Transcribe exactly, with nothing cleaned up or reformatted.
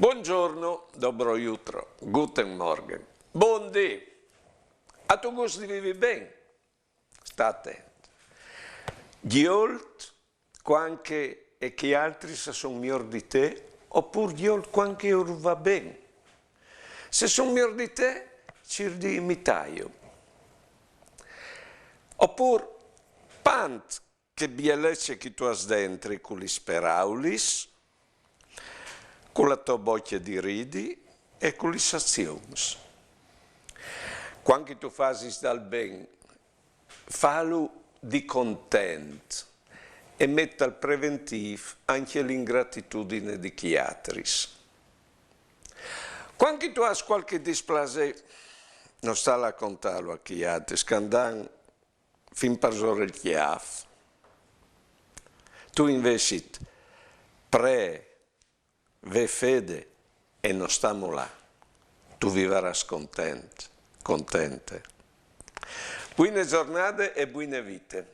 Buongiorno, dobro jutro, guten Morgen, bundì. Âstu gust di vivi ben? Sta atent. Gjolt cuant che chei altris a son miôr di te, opûr gjolt cuant che ur va ben. Se a son miôr di te, circ di imitâju. Opûr pant chê bielece che tu âs dentri cu lis peraulis, cu la tô bocje di ridi e cu lis azions. Cuant che tu fasis dal ben, fâlu di content e met tal preventîf ancje la ingratitudine di chei altris. Cuant che tu âs cualchi displasê, no stâ a contâlu a chei altris, che a 'nd àn fin parsore il cjâf. Tu invezit pree, ve fede e no stâ a molâ. Tu vivarâs content, contente. Buine zornade e buine vite.